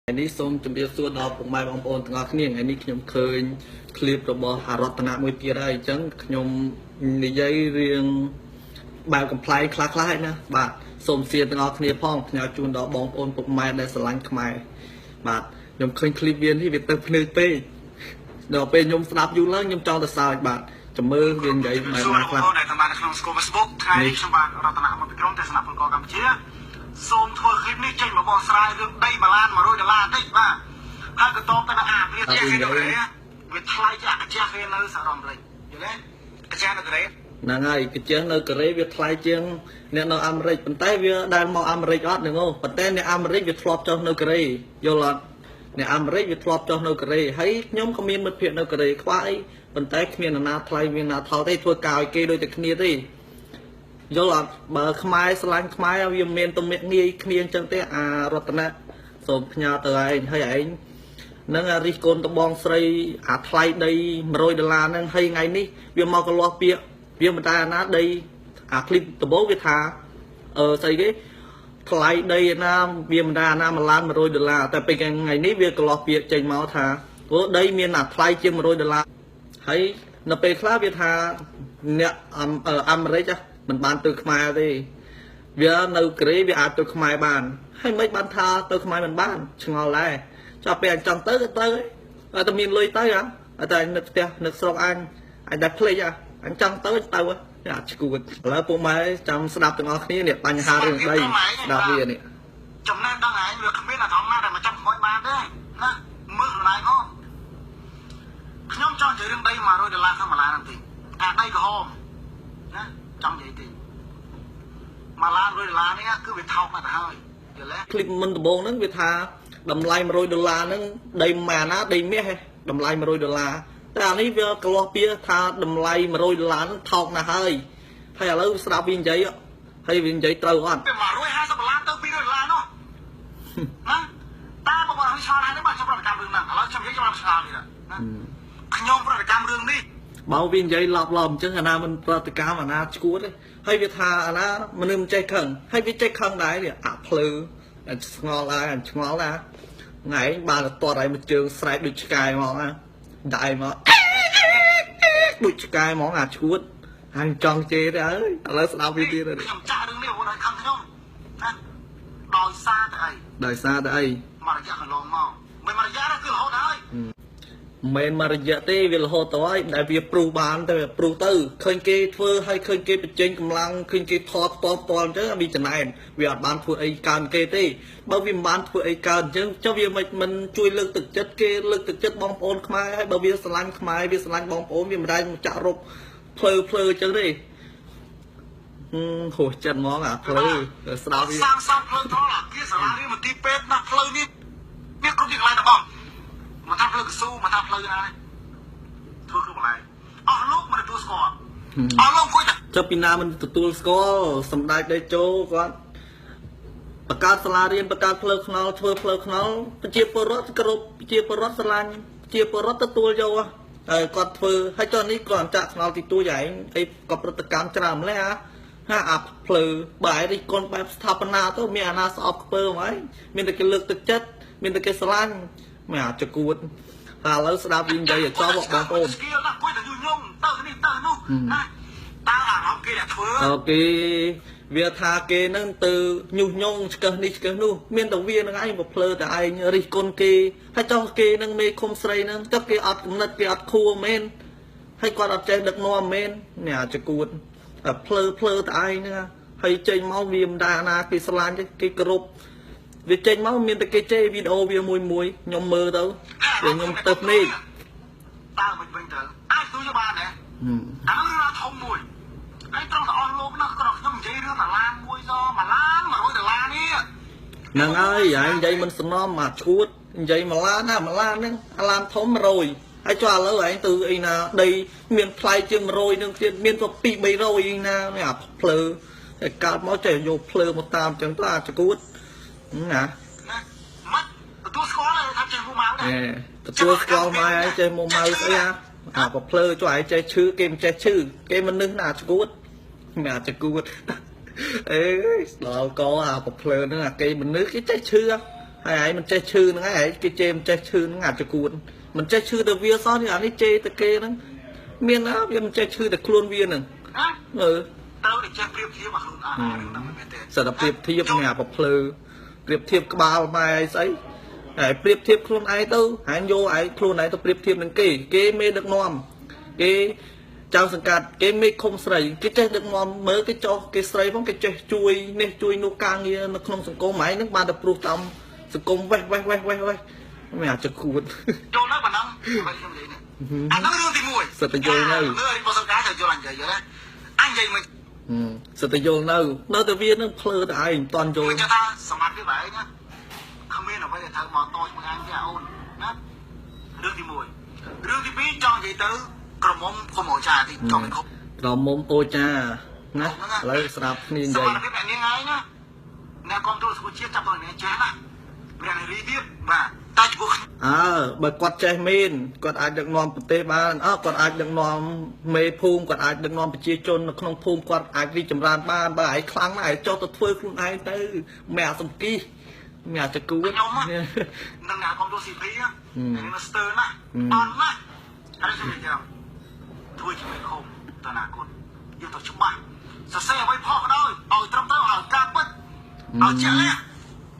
ថ្ងៃនេះសូមជម្រាបសួរដល់ពុកម៉ែបងប្អូនទាំងអស់គ្នាថ្ងៃនេះខ្ញុំឃើញឃ្លីបរបស់អារតនៈមួយទៀតហើយអញ្ចឹងខ្ញុំនិយាយរឿងបែបកំប្លែងខ្លះៗហើយណាបាទសូមសៀនទាំងអស់គ្នាផងផ្ញើជូនដល់បងប្អូនពុកម៉ែដែលស្រឡាញ់ខ្មែរបាទខ្ញុំឃើញឃ្លីបវានេះវាទៅភ្នែកពេកដល់ពេលខ្ញុំស្ដាប់យូរឡើងខ្ញុំចង់ទៅសើចបាទចាំមើលវានិយាយបែបណាខ្លះ បងប្អូនដែលតាមដាននៅក្នុង School Facebook ថ្ងៃនេះខ្ញុំបាទរតនៈមកពីក្រុមទស្សនៈពលករកម្ពុជាសូមធ្វើคลิปនេះចេញមកបកស្រាយរឿងដី1ឡាន100ដុល្លារតិចបាទហើយក៏តបទៅនឹងអាព្រាជគេនៅកូរ៉េវាថ្លៃជាអាកាជះគេនៅសហរដ្ឋអាមេរិកយល់ទេកាជះនៅកូរ៉េ ហ្នឹងហើយកាជះនៅកូរ៉េវាថ្លៃជាងអ្នកនៅអាមេរិកប៉ុន្តែវាដែលមកអាមេរិកអត់ហ្នឹងអូប៉ុន្តែអ្នកអាមេរិកវាធ្លាប់ចុះនៅកូរ៉េយល់អត់អ្នកអាមេរិកវាធ្លាប់ចុះនៅកូរ៉េហើយខ្ញុំក៏មានមិត្តភ័ក្តិនៅកូរ៉េខ្វះអីប៉ុន្តែគ្មានអាណាថ្លៃមានណាថោកទេធ្វើការឲ្យគេដូចតែគ្នាទេយល់អត់បើខ្មែរស្រឡាញ់ខ្មែរវាមិនមានទំនាក់ងាយគ្នាអញ្ចឹងទេអារតនៈសូមផ្ញើទៅឯងហើយឯងនឹងរិះកូនដបងស្រីអាថ្លៃដី100ដុល្លារហ្នឹងហើយថ្ងៃនេះវាមកកលាស់ពាក្យវាមិនតែអាណាដីអាឃ្លីបដំបូងវាថាអឺស្អីគេថ្លៃដីអាណាវាមិនតែអាណា1ឡាន100ដុល្លារតែពេលថ្ងៃនេះវាកលាស់ពាក្យចេញមកថាព្រោះដីមានអាថ្លៃជាង100ដុល្លារហើយនៅពេលខ្លះវាថាអ្នកអាមេរិកមិនបានទៅខ្មែរទេវានៅកូរ៉េវាអាចទៅខ្មែរបានហើយមិនបានថាទៅខ្មែរមិនបានឆ្ងល់ដែរចុះពេលអញចង់ទៅក៏ទៅហើយតែមានលុយទៅហ៎តែអញនឹកផ្ទះនឹកស្រុកអញអញតែភ្លេចហ៎អញចង់ទៅទៅអាឈួតឥឡូវពួកម៉ែចាំស្ដាប់ទាំងអស់គ្នានេះបញ្ហារឿងដីស្ដាប់វានេះ ចំណេះដឹងឯងវាគ្មានអាត្រង់ណាដែលមកចាប់ខ្មោចបានទេណាមើលខ្លួនឯងផងខ្ញុំចង់និយាយរឿងដី100ដុល្លារក្នុងមួយឡានហ្នឹងតិចអាដីក្រហមណាចង់និយាយតិចមួយឡាន100ដុល្លារនេះគឺវាថោកណាស់ទៅហើយយល់ទេ ឃ្លីបមុនដំបូងហ្នឹងវាថាតម្លៃ100ដុល្លារហ្នឹងដីម៉ាណាដីមាសហ៎តម្លៃ100ដុល្លារតែអានេះវាកលាស់ពីថាតម្លៃ100ដុល្លារហ្នឹងថោកណាស់ហើយហើយឥឡូវស្ដាប់វានិយាយហើយវានិយាយត្រូវអត់ 150ដុល្លារទៅ200ដុល្លារនោះណាតើបងប្អូនឆ្ងល់ហើយបាទខ្ញុំប្រតិកម្មរឿងហ្នឹងឥឡូវខ្ញុំនិយាយខ្ញុំឆ្ងល់នេះណាខ្ញុំប្រតិកម្មរឿងនេះ បើវានិយាយឡប់ឡប់អញ្ចឹងអាណាមិនប្រតិកម្មអាណាឈួតទេហើយវាថាអាណាមនុស្សមិនចេះខឹងហើយវាចេះខឹងដែរនេះអាភ្លឺឆ្ងល់ដែរអញឆ្ងល់ដែរថ្ងៃបានទៅទាត់ឲ្យមួយជើងស្រែកដូចឆ្កែហ្មងណាដៃមកដូចឆ្កែហ្មងអាឈួតអញចង់ជេរទេអើយឥឡូវស្ដាប់វាទៀត ខ្ញុំចាក់រឿងនេះបងប្អូនឲ្យខឹងខ្ញុំណាដោយសារតែអី ដោយសារតែអី មួយរយៈកន្លងមកមិនមួយរយៈទេគឺរហូតហើយ មិនមួយរយៈទេវារហូតទៅហើយដែលវាព្រុសបានទៅព្រុសទៅឃើញគេធ្វើហើយឃើញគេបញ្ចេញកម្លាំងឃើញគេថតផ្ទាល់ផ្ទាល់អញ្ចឹងវាចំណែនវាអត់បានធ្វើអីកើនគេទេបើវាមិនបានធ្វើអីកើនអញ្ចឹងចុះវាមិនជួយលើកទឹកចិត្តគេលើកទឹកចិត្តបងប្អូនខ្មែរហើយបើវាស្រឡាញ់ខ្មែរវាស្រឡាញ់បងប្អូនវាមិនដែលចាក់រົບភ្លើភ្លើអញ្ចឹងទេហួសចិត្តហ្មងអាភ្លើស្ដាប់វា សាងសង់ផ្លូវថ្នល់អាគារសាលារៀនមន្ទីរពេទ្យណាផ្លូវនេះមានគ្រប់ទីកន្លែងទាំងអស់មកថាផ្លូវកស៊ូមកថាផ្លូវណាធ្វើគ្រប់កន្លែងអស់លោកមិនទទួលស្គាល់អស់លោកអង្គុយតែ ចុះពីណាមិនទទួលស្គាល់សម្ដេចតេជោគាត់បង្កើតសាលារៀនបង្កើតផ្លូវថ្នល់ធ្វើផ្លូវថ្នល់ប្រជាពលរដ្ឋគ្រប់ប្រជាពលរដ្ឋស្រឡាញ់ប្រជាពលរដ្ឋទទួលយកហើយគាត់ធ្វើហើយចុះនេះគាត់ចាក់ថ្នល់ទីទួយឯងអីក៏ប្រតិកម្មច្រើនម្លេះអាហាអាផ្លូវបើឯងរិះគន់បែបស្ថាបនាទៅមានអាណាស្អប់ខ្ពើមហើយមានតែគេលើកទឹកចិត្តមានតែគេស្រឡាញ់មិនអាចគួតតែឥឡូវស្ដាប់វានិយាយឲ្យចប់បងប្អូន ស្គៀលណាអង្គុយតែញុះញង់ទៅនេះទៅនោះណាតើអារម្មណ៍គេដែលធ្វើ អូគេវាថាគេនឹងទៅញុះញង់ឆ្កឹះនេះឆ្កឹះនោះមានតែវានឹងឯងបើភ្លើតែឯងរិះគន់គេហើយចោះគេនឹងមេឃុំស្រីនឹងចុះគេអត់កំណត់គេអត់ខួមែនហើយគាត់អត់ចេះដឹកនាំមែននេះអាចគួតតែភ្លើភ្លើតែឯងហ្នឹងហើយចេញមកវាមិនដែរណាគេស្រឡាញ់ទេគេគោរពវាចេញមកមានតែគេជេរវីដេអូវាមួយមួយខ្ញុំមើលទៅវាខ្ញុំទៅភ្នែក តើមិនវិញទៅអាចទូយកបានទេអានោះរឿងធំមួយហើយត្រង់តែអស់លោកណាស់ក៏ខ្ញុំនិយាយរឿងដុល្លារមួយសមួយឡាន100ដុល្លារនេះ ហ្នឹងហើយឯងនិយាយមិនសំណំមកឈួតនិយាយមួយឡានណាមួយឡានហ្នឹងអាឡានធំ100ហើយចុះឥឡូវឯងទៅអីណាដីមានថ្លៃជាង100នឹងទៀតមានទៅ2 300អីណានេះអាភ្លើតែកើតមកចេះយកភ្លើមកតាមចឹងទៅអាចគួតណា ណាមិនទទួលស្គាល់ថាចេះមួម៉ៅដែរ ទទួលស្គាល់ម៉ែឯងចេះមួម៉ៅស្អីអាអាប្រភ្លើចុះឯងចេះឈឺគេមិនចេះឈឺគេមិននឹកណាអាចគួតមិនអាចគួតអេដល់កអាប្រភ្លើហ្នឹងអាគេមនុស្សគេចេះឈឺ ហើយឯងមិនចេះឈឺហ្នឹងឯងគេជេរមិនចេះឈឺហ្នឹងអាចគួនមិនចេះឈឺទៅវាសោះនេះអានេះជេរទៅគេហ្នឹងមានណាវាមិនចេះឈឺតែខ្លួនវាហ្នឹងអឺ ត្រូវតែចេះប្រៀបធៀបអាខ្លួនអារឿងហ្នឹងមិនមែនទេ សិតតែប្រៀបធៀបនេះអាប្រភ្លឺប្រៀបធៀបក្បាលម៉ែអីស្អីហើយប្រៀបធៀបខ្លួនឯងទៅហើយយកឯងខ្លួនឯងទៅប្រៀបធៀបនឹងគេគេមេដឹកនាំគេចៅសង្កាត់គេមេឃុំស្រីគេចេះដឹកនាំមើលគេចោះគេស្រីផងគេចេះជួយនេះជួយនោះការងារនៅក្នុងសង្គមឯងហ្នឹងបានតែព្រោះតាមសង្គមវេះវេះវេះវេះវេះមិនអាចគួត យល់នៅប៉ុណ្ណឹងអ្វីខ្ញុំនិយាយនេះអាហ្នឹងរឿងទី1 សិតតែយល់នៅ រឿងរបស់សង្ការត្រូវយល់អញនិយាយយល់ណាអញនិយាយមួយ សិតតែយល់នៅនៅតែវានឹងភ្លើតែឯងមិនតាន់យល់ ថាសមត្ថភាពឯងណាគ្មានអ្វីដែលត្រូវមកតជាមួយអញទេអូនណារឿងទី1រឿងទី2ចង់និយាយទៅក្រមុំគុំអូចាទីចង់មិនខុស ក្រមុំអូចាណាឥឡូវស្រាប់គ្នានិយាយ សមត្ថភាពអ្នកនាងឯងណាអ្នកគ្រប់គ្រងសង្គមជាតិចាប់ដល់អ្នកចេះណាព្រះនារីទៀតបាទតែចំពោះ អើបើគាត់ចេះមែនគាត់អាចដឹកនាំប្រទេសបានអើគាត់អាចដឹកនាំមេភូមិគាត់អាចដឹកនាំប្រជាជននៅក្នុងភូមិគាត់អាចរីកចម្រើនបានបើឯងខ្លាំងណាស់ឯងចុះទៅធ្វើខ្លួនឯងទៅមិនអាសំគីមិនអាចគួត ខ្ញុំនឹងអ្នកគ្រប់គ្រង CP នឹងស្ទើរណាស់អន់ណាស់ហើយខ្ញុំនិយាយធ្វើជាមួយឃុំតនាគុណយើងទៅច្បាស់សរសេរអ្វីផុសក៏ដោយឲ្យត្រឹមត្រូវឲ្យការពិតឲ្យជាក់លាក់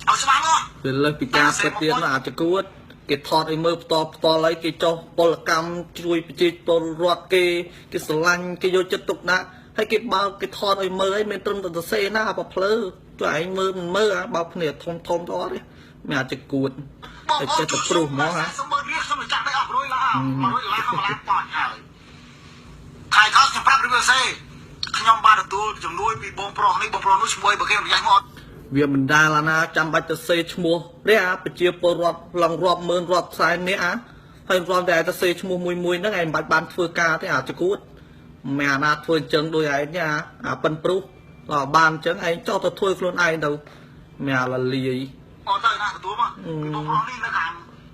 ឲ្យច្បាស់លាស់ វាលើសពីការពិតទៀតណាអាចគួតគេថតឲ្យមើលផ្ទាល់ផ្ទាល់ហើយគេចុះពលកម្មជួយប្រជាពលរដ្ឋគេគេស្រឡាញ់គេយកចិត្តទុកដាក់ហើយគេបើកគេថតឲ្យមើលហើយមិនត្រឹមតែសរសេរណាប្រភ្លើជួយឯងមើលមិនមើលអាបើកគ្នាធំធំទៅអត់ទេមិនអាចគួតតែចេះតែព្រុសហ្មងហ่ะ សូមបើរៀបខ្ញុំចាក់ដីអស់100ឡា100ឡាខ្ញុំឡាប៉ោះហើយខែខោខ្ញុំប្រាប់ឬសេខ្ញុំបានទទួលជំនួយពីបងប្រុសនេះបងប្រុសនោះឈ្មោះបើគេមិនយ៉ាងមក វាមិនដាលអាណាចាំបាច់ទៅសេឈ្មោះទេអាប្រជាពលរដ្ឋឡើងរាប់ម៉ឺនរាប់សែននេះអាហើយរាប់តែទៅសេឈ្មោះមួយមួយហ្នឹងឯងមិនបាច់បានធ្វើការទេអាចគួតមិនអាណាធ្វើអញ្ចឹងដូចឯងទេអាអាប៉ិនព្រុសក៏បានអញ្ចឹងឯងចោះទៅធ្វើខ្លួនឯងទៅមិនអាលលាយ អត់ទៅណាទទួលមកពីបងប្រុសនេះនៅខាង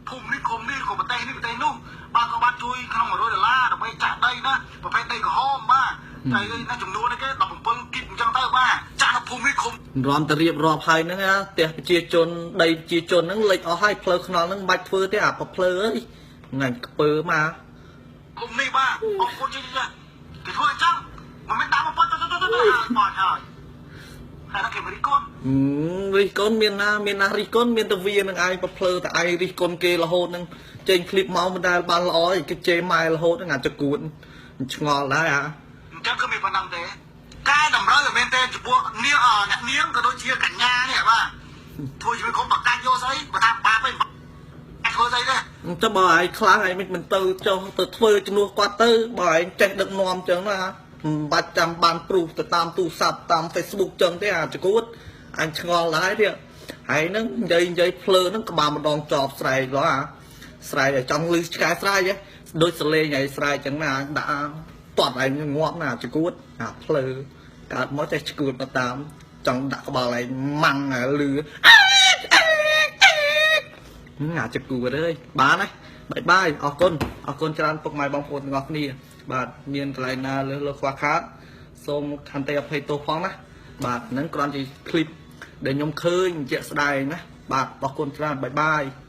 ភូមិនេះឃុំនេះក៏ប្រទេសនេះប្រទេសនោះបាទក៏បានជួយក្នុង100ដុល្លារដើម្បីចាក់ដីណាប្រភេទដីក្រហមបាទតែណាចំនួននេះគេ17គីបអញ្ចឹងទៅបាទចាក់នៅភូមិនេះឃុំ រំទៅរៀបរាប់ហើយហ្នឹងណាផ្ទះប្រជាជនដីប្រជាជនហ្នឹងលិចអស់ហើយផ្លូវថ្នល់ហ្នឹងមិនបាច់ធ្វើទេអាប្រភ្លើអើយថ្ងៃខ្ពើមក ឃុំនេះបាទអរគុណជិះគេធ្វើអញ្ចឹងមិនមែនដាក់មកប៉ុតទៅទៅទៅបោះហើយហើយគេរិះគន់ រិះគន់មានណាមានណារិះគន់មានតែវានឹងឯងប្រភ្លើតែឯងរិះគន់គេរហូតហ្នឹងចេញឃ្លីបមកមិនដែលបានល្អឯងគេជេរម៉ែរហូតហ្នឹងអាចគួនឆ្ងល់ដែរអា អញ្ចឹងគឺមានប៉ុណ្ណឹងទេកែតម្រូវឲ្យមែនទេចំពោះនាងអ្នកនាងក៏ដូចជាកញ្ញានេះបាទធ្វើជាមួយគុំបកាច់យកស្អីបើថាបាបឯងធ្វើស្អីទេ ចុះបើឯងខ្លះឯងមិនទៅចុះទៅធ្វើជំនួសគាត់ទៅបើឯងចេះដឹកនាំចឹងណាមិនបាច់ចាំបានព្រុសទៅតាមទូរស័ព្ទតាម Facebook ចឹងទេអាចគួតអញឆ្ងល់ដែរទៀតហើយហ្នឹងនិយាយនិយាយភ្លើហ្នឹងក្បាលម្ដងចប់ស្រែកឡោះអាស្រែកឲ្យចង់លឺឆ្កែស្រែកហ៎ដូចសលេងឲ្យស្រែកចឹងណាដាក់តត់ឯងងាប់ណាចគួតអាភ្លើកើតមកចេះឈួតមកតាមចង់ដាក់ក្បាលឯងម៉ាំងលឺអាចគួតអើយបានហើយបាយបាយអរគុណអរគុណច្រើនពុកម៉ែបងប្អូនទាំងអស់គ្នាបាទមានកន្លែងណាលើសលើខ្វះខាតសូមខន្តីអភ័យទោសផងណាបាទហ្នឹងគ្រាន់ជាឃ្លីបដែលខ្ញុំឃើញជាក់ស្ដែងណាបាទអរគុណច្រើនបាយបាយ។